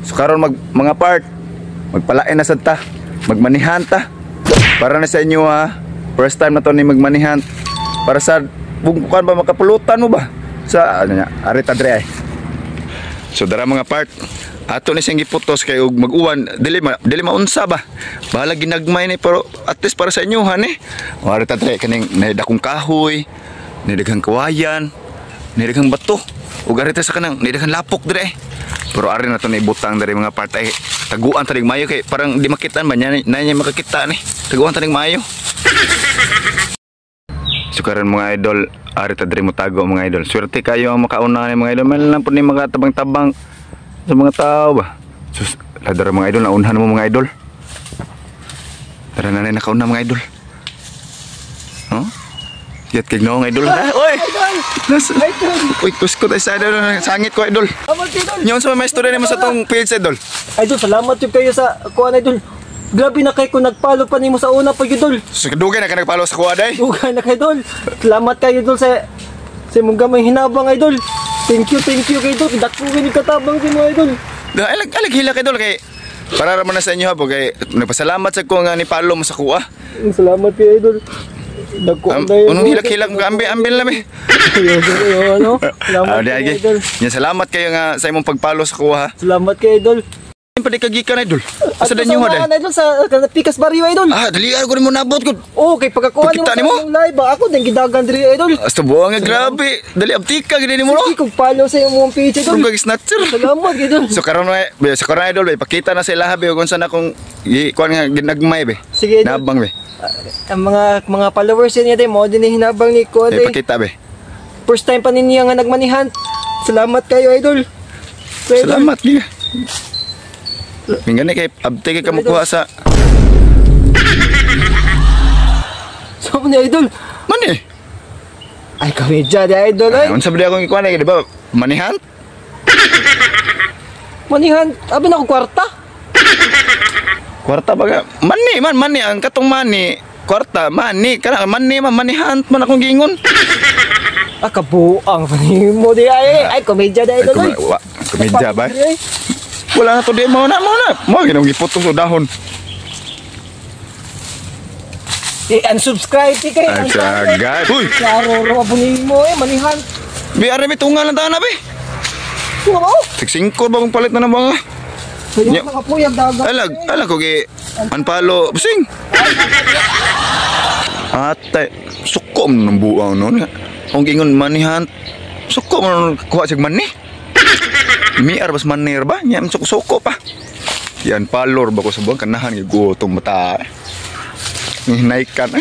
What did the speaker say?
So karon mag mga part, magpalain na sad ta, magmanihan ta. Para na sa inyo ha. First time na to ni magmanihan. Para sa bungkukan ba makapulutan mo ba? Sa ano niya, ari ta dre ay. So dara mga part, ato ni siyang giputos kay og mag-uwan dili maunsa ba. Bahala ginagmay ni pero at least para sa inyo ha ni. O ari ta dre kaning nay dakong kahoy, nay daghang kawayan, nay daghang bato. Ug ari ta sa kanang nay daghang lapok dre. Pero ari na to ni ibutang dre mga part ay taguan ta mayo kay parang di makitaan ba niya na niya makakita ni. Taguan ta mayo. So karon mga idol, ari ta diri mo tago mga idol. Swerte kayo ang makauna ni mga idol. Man lang po ni mga tabang-tabang sa mga tao ba. Sus, ladara mga idol, naunhan mo mga idol. Tara na nakauna mga idol. Huh? Yat kay mga idol. Ah, oy. Uy, kuskot ay sa idol, sangit ko idol. Nyon sa may istorya nimo sa tong page idol. Idol, salamat jud kayo sa kuan idol. Grabe na kay kung nagpalo pa nimo sa una pa idol. So, dugay na ka nagpalo sa kuha day. Dugay na kay idol. Salamat kayo idol sa imong gamay hinabang idol. Thank you kay idol. Dako gini katabang si mo idol. Alag alag hila kay idol kay para ra man na sa inyo ha po kay nagpasalamat sa ko nga ni palo mo sa kuha. Salamat kay idol. Dako day. Unong hilak-hilak mo ambil ambil na be. Ano? Salamat kay idol. Nya salamat kayo nga sa imong pagpalo sa kuha. Salamat kay idol. Pa di kagikan idol. Asa danyo ha day? Idol sa Pikas Barrio idol. Ah, dali ko nimo nabot ko. Oh, kay pagkakuha nimo sa imong live ba ako dang gidagan diri idol. Asta buang nga grabe. Dali abtika gid nimo no. Sige kog follow sa imong page idol. Kung snatcher. Salamat idol. So karon so karon idol ipakita na sa ilaha be kung saan akong kuan nga ginagmay be. Sige idol. Nabang be. Ang mga followers niya day mo din hinabang ni ko day. Ipakita be. First time pa ninyo nga nagmanihan. Salamat kayo idol. Salamat gyud. Mingani kay abte kay kamukuha sa So ni idol. Mani. Ay kamedya di idol ay. Unsa ba di akong ikuan di ba? Manihan? Manihan, abi na ko kwarta. Kwarta ba ka? Mani man, mani ang katong mani. Kwarta, mani kana mani man manihan man akong giingon. Ah kabuang mo di ay. Ay komedya di idol. Ay, komedya ba? Wala na to di mo na mo na. Mo ginong giputong sa dahon. I-unsubscribe ti kay. Ay sagad. Uy. Klaro ro mo eh manihan. Bi ari mi tunga lang taana be. Tunga mo. Tig 5 ba kung palit na ng mga. Nya puyag dagat. Alag, alag ko gi unfollow sing. Atay, suko man ng buang noon. Ang gingon manihan. Suko man kuha sig mani. Miar bas manir ba? Nya suko-suko pa. Yan palor ba ko sa buang kanahan gutom mata. Hinaykan.